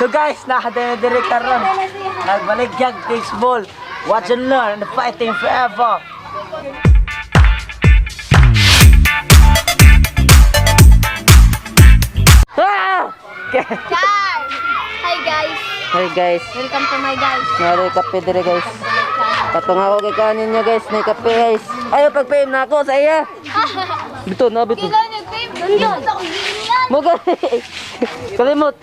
So guys, nakadere dire karon. Nagbaligyag baseball. Watch and learn and fighting forever. Ah! Char! Hi guys! Hi guys. Welcome to my guys. Nari kape dire guys. Katong ako kay kanin niya guys, nay kape guys. Ayo pag PM na ako sa iya. Bito na bito. Kila nag-babe. Dito ako ginyan. Mo gani. Kalimot.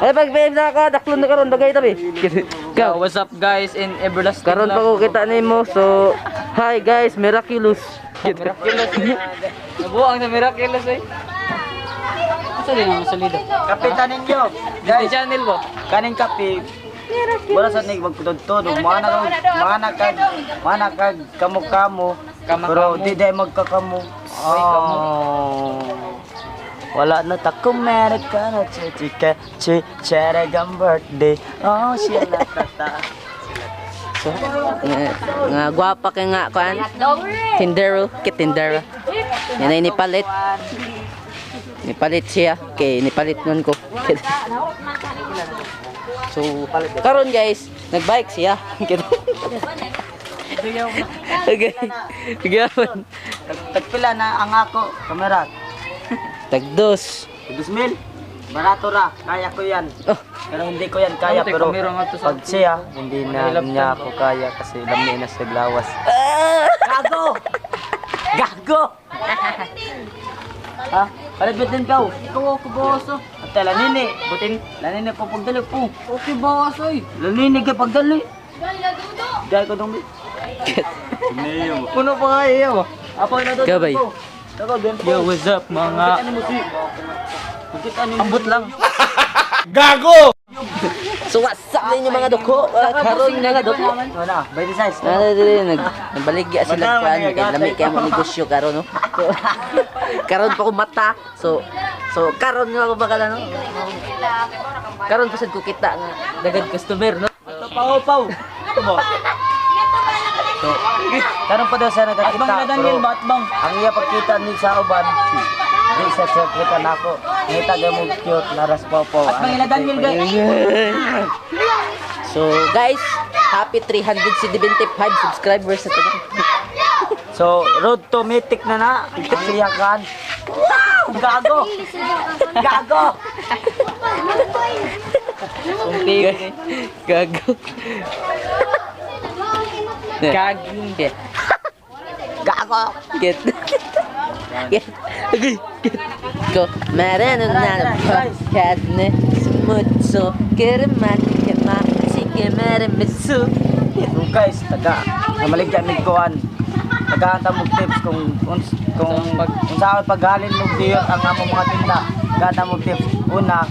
Ay pag PM na ako, daklon na karon bagay tabi. Go. What's up guys in Everlasting Karon pa ko kita nimo. So, hi guys, miraculous. Miraculous. Nabuang sa Miraculous eh. Asa din ang salida? Kapitan ninyo. Guys, Guys, channel mo. kaning kape. Wala sa nig magtudtod, mana kag mana kag kamo-kamo. Pero di dai magkakamo. Oh. Wala na ta kumere ka na chichika chi cheragam birthday. Oh, siya na tata. So, nga, nga gwapa kay nga kuan. Tindero, kit tindero. Yan ay nipalit. Nipalit siya kay nipalit nun ko. So, karon guys, nagbike siya. Okay. Gawin. Tagpila na ang ako, kamera. Tagdos. 2,000. Barato ra, kaya ko yan. Oh, Pero hindi ko yan kaya, Ano, pero kamera nga to sa- pag siya, hindi na niya ako kaya kasi lami na sa lawas. Gago! Gago! Ha? Palibit din ka. Ikaw ako bawas oh. Ate, lanini. Butin. Lanini po pagdali po. Okay bawas oy. Lanini ka pagdali. Gay ko dong. Puno pa nga iyo. Apo na doon. Gabay. Yo, what's up mga Ambot lang. So what's up ninyo mga duko? Karon mga duko. Wala, by the size. Ano dili nag nabaligya sila kuan kay lami kay mo negosyo karon no. So, karon pa ko mata. So karon nga ako bakala no. Karon pa sad ko kita nga daghan customer no. Ito paw paw. Ito mo. So, karon pa daw siya nagkakita. Atbang na Daniel, pero batbang. Ang iya pagkita ni sa uban, di siya siya kita nako. Ngita gay mo cute laras paw paw. Atbang ila Daniel guys. So guys, happy 375 subscribers na tanan. So, road to mythic na na. Ang iya kan. Wow! Gago! Gago! Gago. Gaging. Get. Gago! Get. Get. Okay. Get. Go. Marano na kadne smutso kermat kema sige meremitsu. So guys, taga namaligya mig kuan. Tagaan ta mo tips kung saan paghalin mo diyot ang among mga tinda. Tagaan ta mo tips. Una,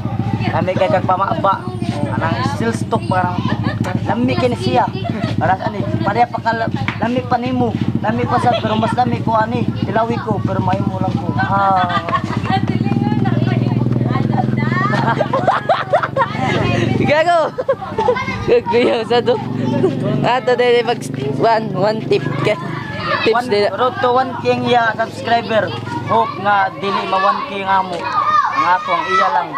lami kay kag pamaaba. Anang sales stock parang lami kini siya. Para sa ani, pareha pa ka lami pa nimo. Lami pa sa pero mas lami ko ani. Tilawi ko pero mahimo lang ko. Ah. Gago. Gago sa do. Ato dili pag one tip ka. Tips One, dili. road to 1K ang iya subscriber. Hope nga dili ma 1K ang amo. Ang ako ang iya lang.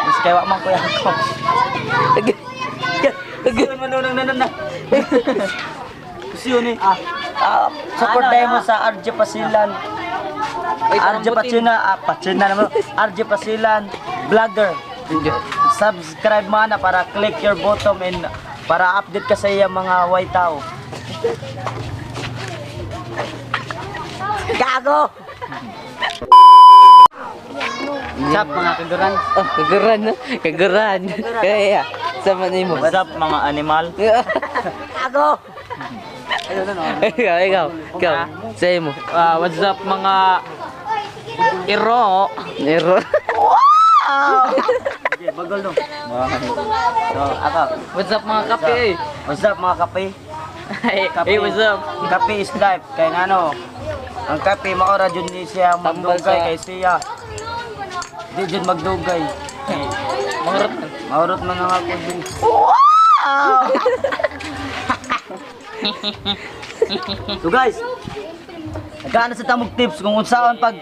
Mas kay wa man ko ako. Gago. Manunang nanan na. Kasi yun eh. Ah, support tayo mo sa RJ Pasilan. RJ Pachina, Pachina naman. RJ Pasilan, vlogger. Subscribe mo na para click your button and para update ka sa iya mga white tao. Gago! What's up mga kaguran? Oh, kaguran no? Kaguran. Kaya sama nimo. What's up mga animal? Gago! Ikaw, ikaw, ikaw. Say mo. Ah, what's up mga iro? Error. Okay, bagol no. So, ako. What's up mga kape? eh? What's up mga kape? Kape. Hey, what's up? Kape is life. Kaya nga ano, ang kape maora jud ni siya Tambal magdugay kay siya. Di jud magdugay. Mahurot. Maurot man ang ako din. So guys, nagana sa tamog tips kung unsaon pag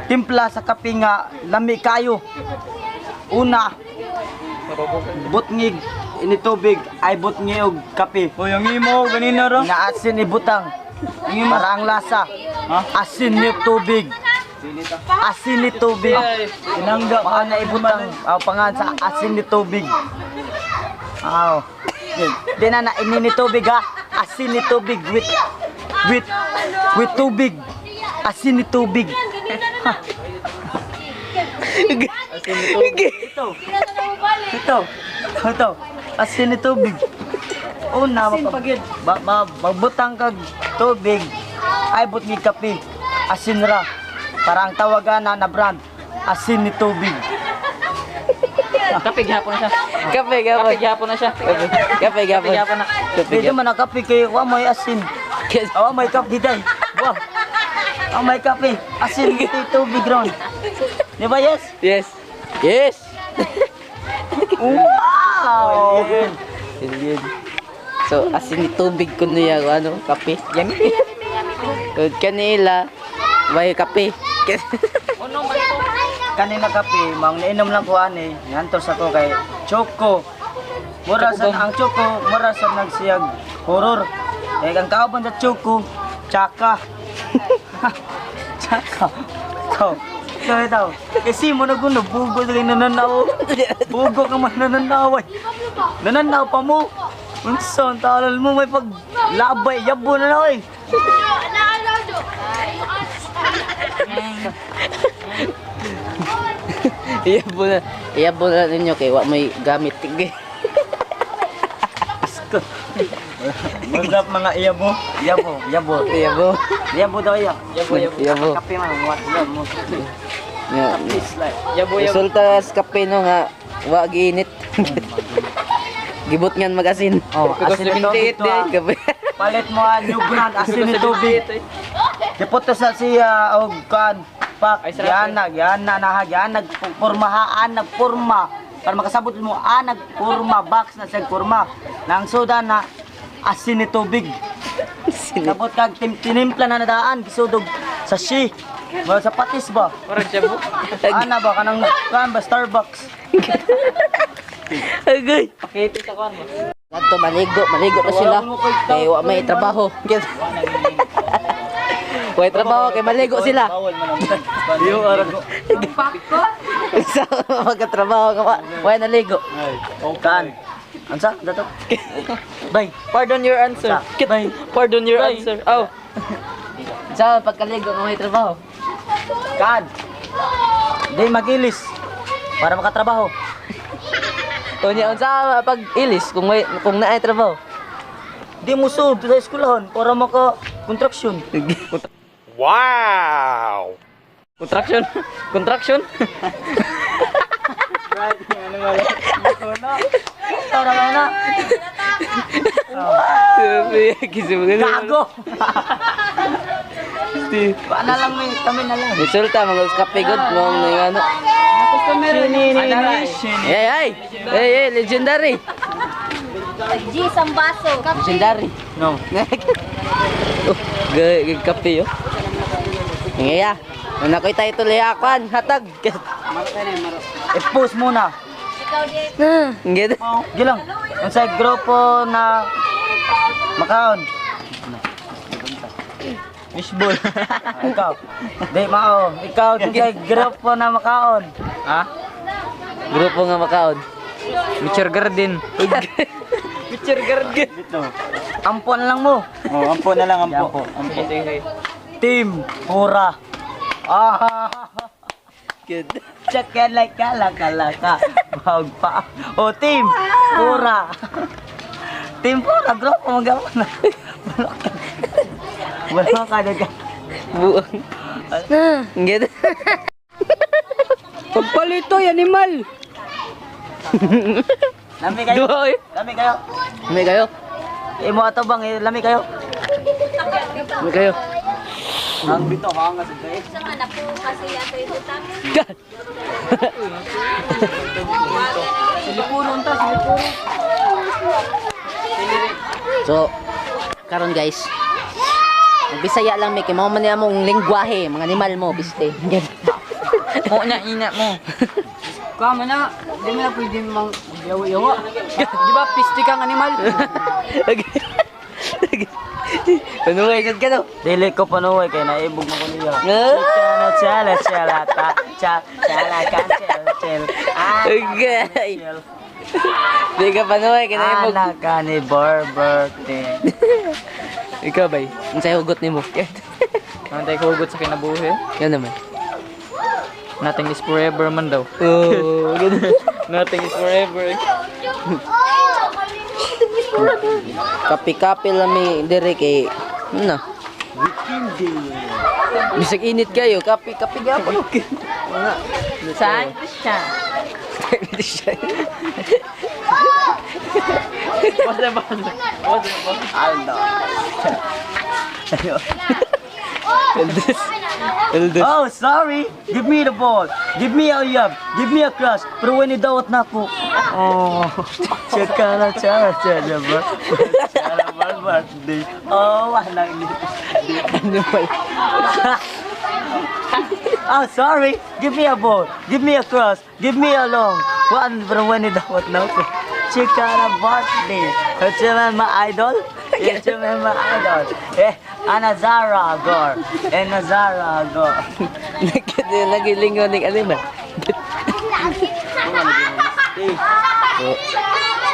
timpla sa kape nga lami kayo. Una, Butngig ini tubig ay butngi og kape. Uy, ang imo ganina ra. Nga asin ibutang. Para ang lasa. Asin ni tubig. Asin ni tubig. Tinangga Mao na ibutang aw pangan sa asin ni tubig. Aw. Di na na ini ni tubig ha. Asin ni tubig with tubig. Asin ni tubig. Ito. Ito. Ito. Asin ni tubig. Una, magbutang kag tubig, ay butngig kape. Asin ra. Para ang tawagan na na brand, asin ni tubig. Kape gihapon na siya. Kape gapon. Kape gihapon na siya. Kape kape gapon. Kape gihapon na. Kape Pwede gapon. man ang kape kay wa may asin. Awa may kape day. Wa. Ang may kape, asin ni tubig ron. Di ba, yes? Yes. Yes. Wow! Yun, yun. So, asin ni tubig ko niya ano, kape. Yummy. Kung kanila, may kape. Kanina kape, mang nainom lang ko ani, ngantos ako kay Choco. Mura sa ang Choco, mura sa nagsiyag horror. Kay ang kauban sa Choco, Chaka. Chaka. Ito. Ito, ito. Kasi mo na guno, bugo sa kay nananaw. Bugo ka man nananaw ay. Nananaw pa mo. Unsa ang talal mo may paglabay, yabo na na oy. Iyabo na. Iyabo na ninyo kay wa may gamit. What's up mga iya mo? Yabo, yabo. Iyabo. Yabo daw iya. Yabo yabo. Iyabo. Kape man, what yabo. Nga. It's like Yabo yabo. Resulta sa kape no nga wa giinit. Gibot ngan magasin. Oh, asin ni tubig to, ah. Kape. Palit mo ang new brand, asin ni tubig. Diputos na siya og kan pak Ay, sarap. yana yana na yana nagpormahaan nagporma para makasabot mo ah nagporma box na siya porma nang soda na asin ni tubig. Sabot kag tinimpla na nadaan gisudog sa shi. Wala sa patis ba? Murag siya mo. Ana ba kanang kan ba Starbucks? Agay. Pakiti sa kuan mo. Kadto maligo, maligo na sila. Kay wa may trabaho. Way trabaho kay maligo sila. Bawal man ang. Yo ara ko. Sa magkatrabaho ka wa, way naligo. Kan. Ansa? Dato. Bye. Pardon your answer. Bye. Pardon your answer. Oh. Sa pagkaligo ka may trabaho. Kan. Di magilis para makatrabaho. Unya unsa pag ilis kung may kung naay trabaho. Di mo sub sa eskwelahan para maka contraction. Contraction. Contraction. Tara na na. Gago. Gago. Wala lang may kami na lang. Resulta mga kape good mo ng ano. Hey hey. Hey hey legendary. G, isang baso. Legendary. No. Oh, kape yo. Ngaya. Nana ko'y title ya kwan hatag. I-post muna. Ikaw din. Ngeda. Gilang. Unsay grupo na makaon? Fishball. Ikaw. Di mao. Ikaw unsay grupo na makaon? Ha? Grupo nga makaon. Mitchell Garden. Mitchell Garden. Ampon lang mo. Oh, ampo na lang ampo. Ampo. Sige, sige. Team Pura. Ah. Good. Chakalaka laka laka. Bag pa. O team Pura. Team Pura grupo magawa na. Wala ka. Wala ka na. Buang. Ngeda. Pagpalitoy animal. Lami kayo. Duha oy. Lami kayo. May kayo. Imo ato bang eh, lami kayo. May kayo. Ang bito hanga sa kayo. Sa nga napo kasi ato yung utang. God. Silipuro unta, silipuro. So, karon guys. Bisaya lang may kay mao man niya mong lengguwahe, mga animal mo, biste. Mo na ina mo. Kuha na, di mo na pwede mang yawa-yawa. Di ba, pisti kang animal? Panuway sad ka no. Dili ko panuway kay naibog mo ko niya. Ah! Chala chala ta cha chala ka chel chel. Ah, Okay. chel. Di ka panuway kay naibog. Anak ka ni Berber Ikaw bay, unsay hugot nimo? Nantay ko hugot sa kinabuhi. Yan naman. Nothing is forever man daw. Oh, ganun. Nothing is forever. Kapi-kapi lang mi dire kay ano na. Bisag init kayo, kapi-kapi gyapon. Wala. Saan siya? Basta basta. Basta basta. Aldo. Eldest. Eldest. Oh, sorry. Give me the ball. Give me a yab. Give me a crush. Pero when idawat na ako. Oh. Chakala chala chala ba. Chala birthday. Oh, anak ni. Ano pala? Oh, sorry. Give me a ball. Give me a cross. Give me a long. One pero when idawat na ako. Chikara birthday. It's my idol. It's my idol. Eh, Anazara Gor. Eh, Nazara Gor. Nagilingon ning ano ba?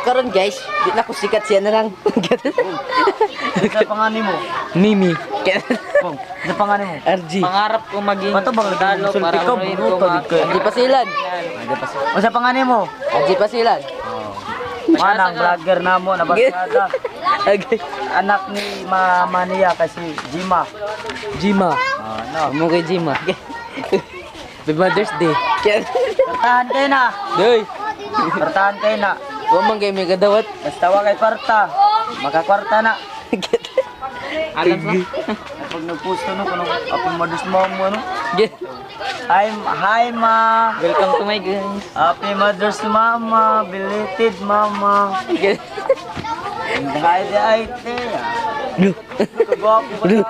Karon guys, di na ko sikat siya na lang. Sa pangani mo. Mimi. Pong, sa pangani mo. RG. Pangarap ko maging Pato bang sundalo sulti para ka, marin ko buto, di ka. RG Pasilan. O sa pangani mo. RG Pasilan. Manang vlogger na mo, nabasada. Okay. Anak ni mama niya kasi Jima. Jima. Oh, no. Amo kay Jima. Happy Mother's Day. Kartahan kayo na. Doy. Kartahan kayo na. Wa man kay may kadawat. Basta wa kay kwarta. Makakwarta na. Alam mo? Pag nagpost ano, kuno Happy Mother's Mom mo, ano. Hi, hi ma. Welcome to my guys. Happy Mother's Mama, belated mama. Hi, di ay te. Lu. Kagwapo ba Lu. na?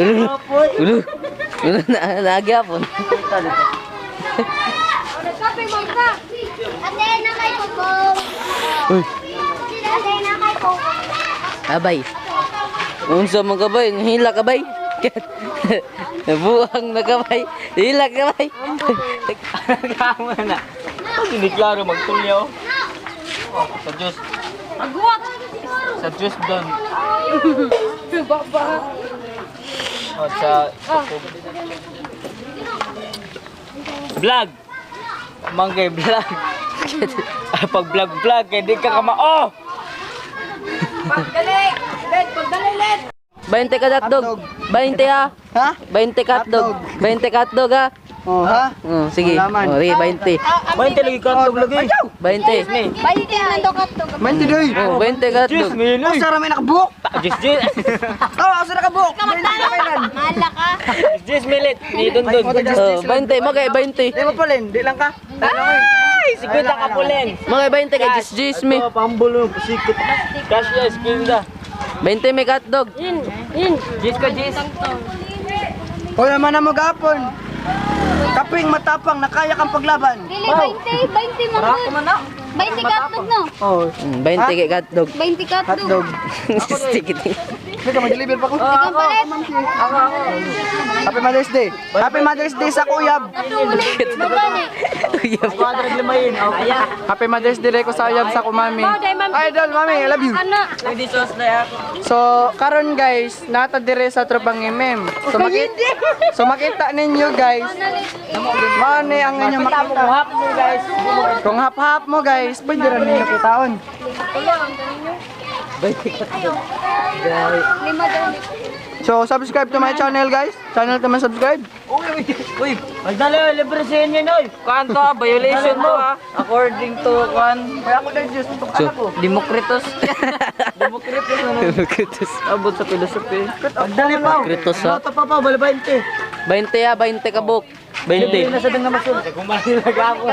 Lu. Gwapo eh. Lu. Lu na nagyapon. Kita dito. Kape man ka. Ate, na kay Coco. Uy. Ate, na kay Coco. Abay. Unsa man ka bay? Hila ka bay? Nabuang na ka bay. Hila ka bay. Kamo na. Hindi klaro magtulyaw. Sa Diyos. Agwat. Sa Diyos doon. O, sa vlog. Manggay vlog. Pag vlog vlog kay di ka kamao. Pagdali. Led, pagdali, Led. 20 ka hotdog. 20 ha. Ha? 20 ka hotdog. 20 ka hotdog ha. Oh, ha? Oh, sige. Wala man. Oh, sige, 20. 20 lagi ka lagi. 20. 20 man daw katog. 20 doy. Oh, 20 ka hotdog. Oh, sara may nakabuhok. Diyos Diyos. Oh, asa nakabuhok? 20 na kailan. Mahala ka. Diyos milit. Ni Dundun. Oh, 20 magay 20. Di mo palin, di lang ka. Ay, sikwenta ka pulen. Magay 20 kay Jis Jis mi. Pambol mo, pasikot. Cashless, pinda. 20 may hotdog. Jis ka, Jis. Hoy, naman na mo gapon. Kaping matapang, nakaya kang paglaban. Dili, 20. 20 man. Ako man na. 20 katog no? Oh, 20 kay hotdog. 20 katog. hotdog. Stick it. Hindi ka mag-deliver pa ko. Ikaw palit. Happy Mother's Day. Happy Mother's Day sa kuyab. Uyab. Quadra limayin. Okay. Happy Mother's Day ko sa uyab sa kumami. Idol, mami, I love you. Ano? Pwede sauce na ako. So, karon guys, nata dire sa tropang MM. So makita ninyo guys, mao ni ang inyong makita. Hap mo guys. Kung hap-hap mo guys, pwede ra ninyo kitaon. Lima daw. So, subscribe to my channel guys. Channel to my subscribe. Uy, Magdali, oy, libre sa inyo, oy. kuan to ah, violation to ah. According to kuan Kaya ako dahil Diyos, tutok anak ko. Demokritos. Demokritos ano? Demokritos. Abot sa philosophy. Magdali pa. Kritos, ha? Luto pa pa, bali 20. 20 ha, 20 ka buk. 20. Nasa dang na masul. Ay,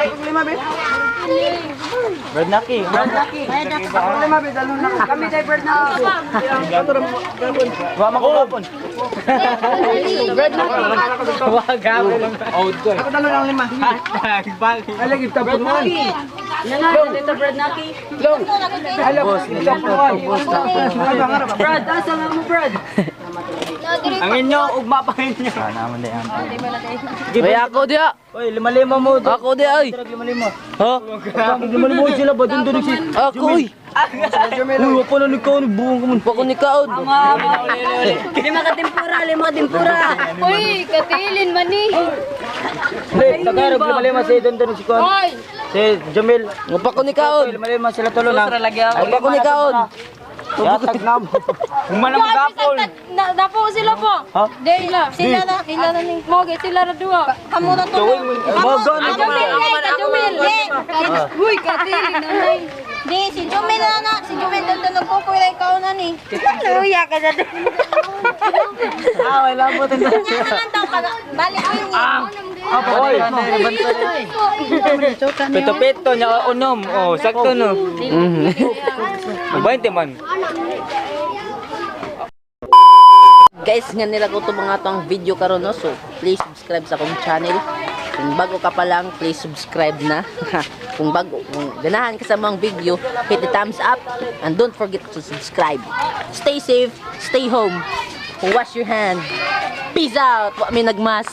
kung lima, be. Brad Naki. Brad Naki. Ako lima be dalon na. Kami day bird na. Wa man ko gapon. Brad Naki. Wa gapon. Out ko. Ako dalon ang lima. Ay lagi tapon mo. Dito Brad Naki. Boss, nilingkod ko, boss. Brad, asa nga mo Brad? Ang inyo, ugma pa inyo. Sana man din. Uy, ako diya. Oy, lima-lima mo. Ako diya, oy. Lima-lima. Ha? Lima-lima sila ba? Dun dun si. Ako, oy. Uy, wala na ni kaon, buong ko man. Wa ko ni kaon. Lima ka tempura, lima ka tempura. Uy, katilin man ni. Hindi, Tagalog, lima-lima si dun dun si Kon. Hoy! Si Jamil. Wa ko ni kaon. Lima-lima sila tulo lang. Wa ko ni kaon. Yatag na mo. Humana mo gapon. Napo sila po. Ha? Sila. Sila na, sila na ni. Mo sila na duwa. Kamu na to. Magan. Jumil, ka Jumil. Uy, katilin nanay. Di, si Jumil na na. Si Jumil doon doon nagkukuy na ikaw na ni. Luya ka sa Ah, wala mo. Nya na lang daw kaga. Bali ang Oy. Pito-pito nya unom. Oh, sakto no. 20 man. Guys, nga nila ko to mga tong video karon no. So, please subscribe sa akong channel. Kung bago ka pa lang, please subscribe na. Kung bago, kung ganahan ka sa mga video, hit the thumbs up and don't forget to subscribe. Stay safe, stay home. Wash your hand. Peace out. Wa mi nagmas.